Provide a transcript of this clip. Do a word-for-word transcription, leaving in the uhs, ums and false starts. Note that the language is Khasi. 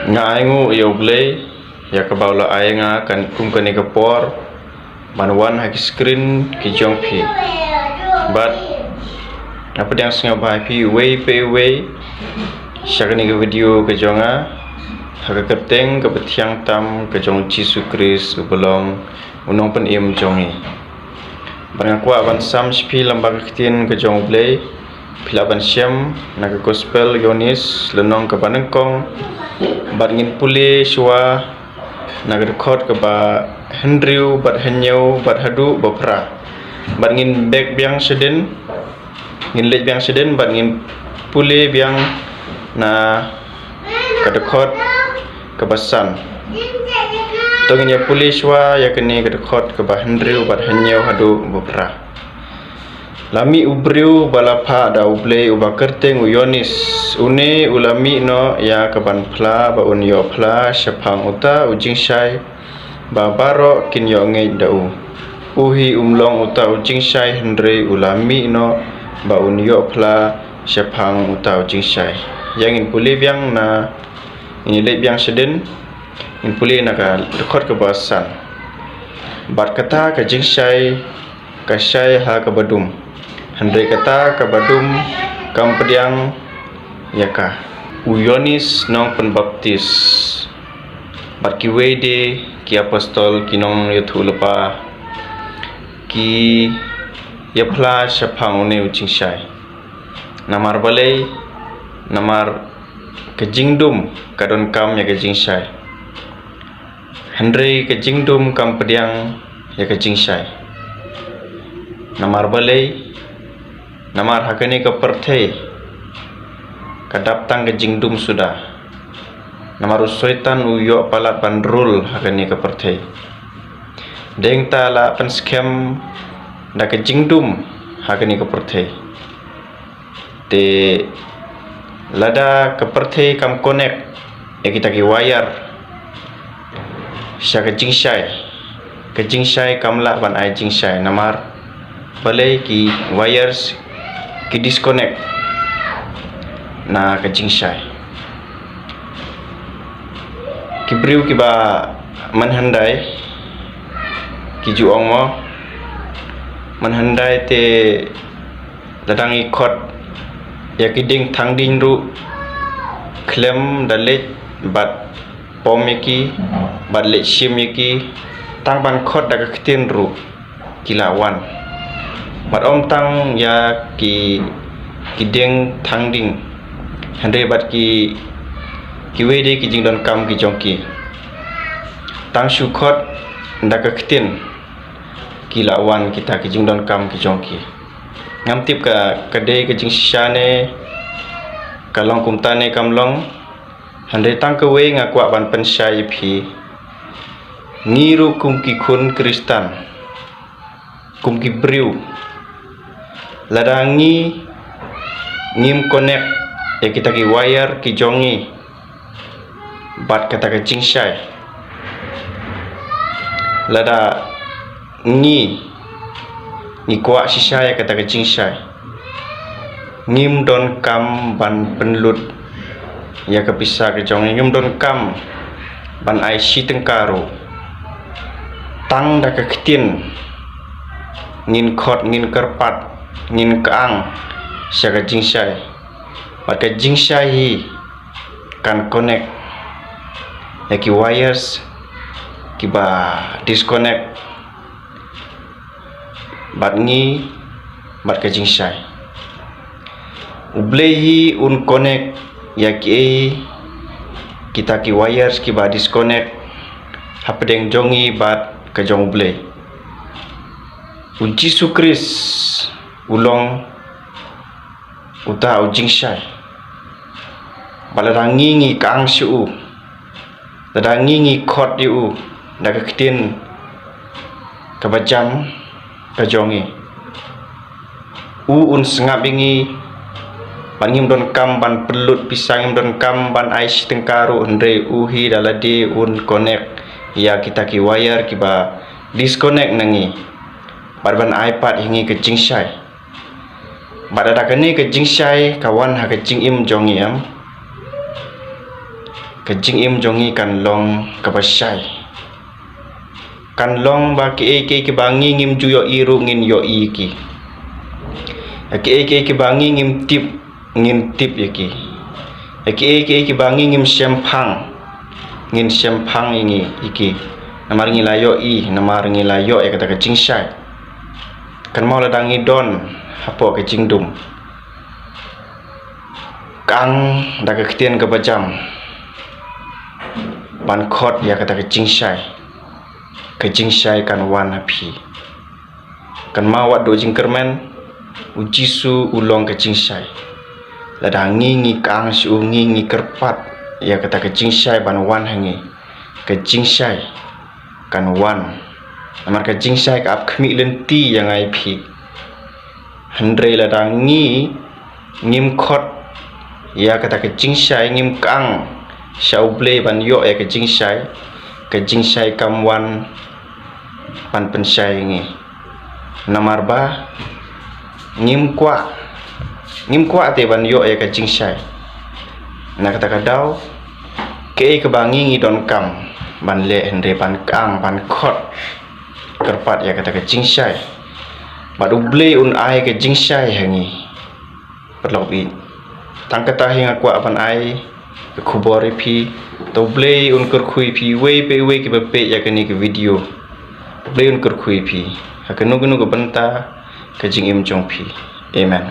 Nga ainguh ïa U Blei ïa kaba u la ai nga kan kum kane ka por ban wan ha ki screen ki jong phi. Bad nga pdiang sngewbha ïa phi uwei pa uwei sha kane ka video ka jong nga, ha ka kyrteng kaba thiang tam ka jong U Jisu Khrist uba long U Nongpynim jong ngi. Bad nga kwah ban sam sha phi lyngba ka ktien ka jong U Blei. Phi lah ban shem na ka Gospel Ïoannis lynnong kaba nyngkong, bad ngin pule shuwa na ka dkhot kaba hynriew bad hynñiew bad haduh ba phra. Bad ngin beh biang shadien, ngin leit biang shadien bad ngin pule biang na ka dkhot kaba san. To ngin ïa pule shuwa ïa kane ka dkhot kaba hynriew bad hynñiew haduh ba phra. La mih u briew ba la phah da U Blei uba kyrteng u Ïoannis. Une u la mih noh ïa kaban phla ba un ïoh phla shaphang uta u jingshai ba baroh kin ïoh ngeit da u. U hi um long uta u jingshai, hynrei u la mih noh ba un ïoh phla shaphang uta u jingshai. Ïa ngin pule biang na, ngin leit biang shadien, ngin pule na ka dkhot kaba san. Bad kata ka jingshai ka shai ha kaba dum, hynrei kata kaba dum kam pdiang ïa ka. U Ïoannis Nongpynbaptis bad kiwei de ki apostol, ki nongïathuhlypa, ki ïa phla shaphang une u jingshai. Namar balei? Namar ka jingdum ka donkam ïa ka jingshai, hynrei ka jingdum kam pdiang ïa ka jingshai. Namar balei? Namar ha kane ka pyrthei ka dap tang ka jingdum suda. Namar u Soitan u ïoh palat ban rule ha kane ka pyrthei. Deng ta la pynskhem da ka jingdum ha kane ka pyrthei. Te lada ka pyrthei kam connect ïa kita ki wire sha ka jingshai, ka jingshai kam lah ban ai jingshai. Namar balei? Ki wires ki disconnect na ka jingshai. Ki briew kiba mynhyndai ki ju ong mo, mynhyndai te lada ngi khot ïa ki dieng thang dieng ruh, khlem da leit bad pom ïa ki bad leit shim ïa ki, tang ban khot da ka ktien ruh ki la wan. Bad ym tang ïa ki, ki dieng thang dieng, hynrei bad ki, kiwei de ki jingdonkam ki jong ki, tang shu khot da ka ktien ki la wan kita ki jingdonkam ki jong ki. Ngam tip ka, ka dei ka jingshisha ne ka long kumta ne kam long. Hynrei tang kawei nga kwah ban pynshai ïa phi. Ngi ruh kum ki khun Khristan, kum ki briew, lada ngi ngim connect ïa kita ki wire ki jong ngi bad kata ka jingshai, lada ngi, ngi kwah shisha ïa kata ka jingshai, ngim donkam ban pynlut ïa ka pisa ka jong ngi, ngim donkam ban ai shi tyngka ruh. Tang da ka ktien ngin khot, ngin kyrpad, ngin kyang sha ka jingshai. Bad ka jingshai hi kan connect ïa ki wires kiba disconnect bad ngi bad ka jingshai. U Blei hi un connect ïa kiei kita ki wires kiba disconnect hapdeng jong ngi bad ka jong U Blei. U Jisu Khrist u long uta u jingshai. Bad lada ngi ngi kyang sha u, lada ngi ngi khot ïa u da ka ktien kaba jam ka jong ngi, u un sngap ïa ngi. Bad ngim donkam ban pynlut pisa, ngim donkam ban ai shi tyngka ruh, hynrei u hi da lade un connect ïa kita ki wire kiba disconnect na ngi bad ban ai pat ïa ngi ka jingshai. Bad lada kane ka jingshai ka wan ha ka jingim jong ngi, em, ka jingim jong ngi kan long kaba shai. Kan long ba kiei kiei kiba ngi ngim ju ïohi ruh ngin ïohi ïa ki. Kiei kiei kiba ngi ngim tip, ngin tip ïa ki. Kiei kiei kiba ngi ngim shemphang, ngin shemphang ïa ngi ïa ki. Namar ngi la ïohi, namar ngi la ïoh ïa kata ka jingshai. Kan mut lada ngi don hapoh ka jingdum, kang da ka ktien kaba jam ban khot ïa kata ka jingshai, ka jingshai kan wan ha phi. Kan mut wat duh jingkyrmen, U Jisu u long ka jingshai. Lada ngi ngi kang sha u, ngi ngi kyrpad ïa kata ka jingshai ban wan ha ngi, ka jingshai kan wan. Namar ka jingshai ka ap khmih lynti ïa ngi ïa phi. Hynrei lada ngi ngim khot ïa kata ka jingshai, ngim kang sha U Blei ban ïoh ïa ka jingshai, ka jingshai kam wan ban pynshai ïa ngi. Namar ba ngim kwah, ngim kwah te ban ïoh ïa ka jingshai. Na kata ka daw, kaei kaba ngi ngi donkam ban leh hynrei ban kang, ban khot, kyrpad ïa kata ka jingshai. Bad U Blei un ai ka jingshai ha ngi. Paralok baieit, tang kata hi nga kwah ban ai ka khubor ïa phi. To U Blei un kyrkhu ïa phi, wei pa wei kiba peit ïa kane ka video. U Blei un kyrkhu ïa phi ha kano kano ka bynta ka jingim jong phi. Amen.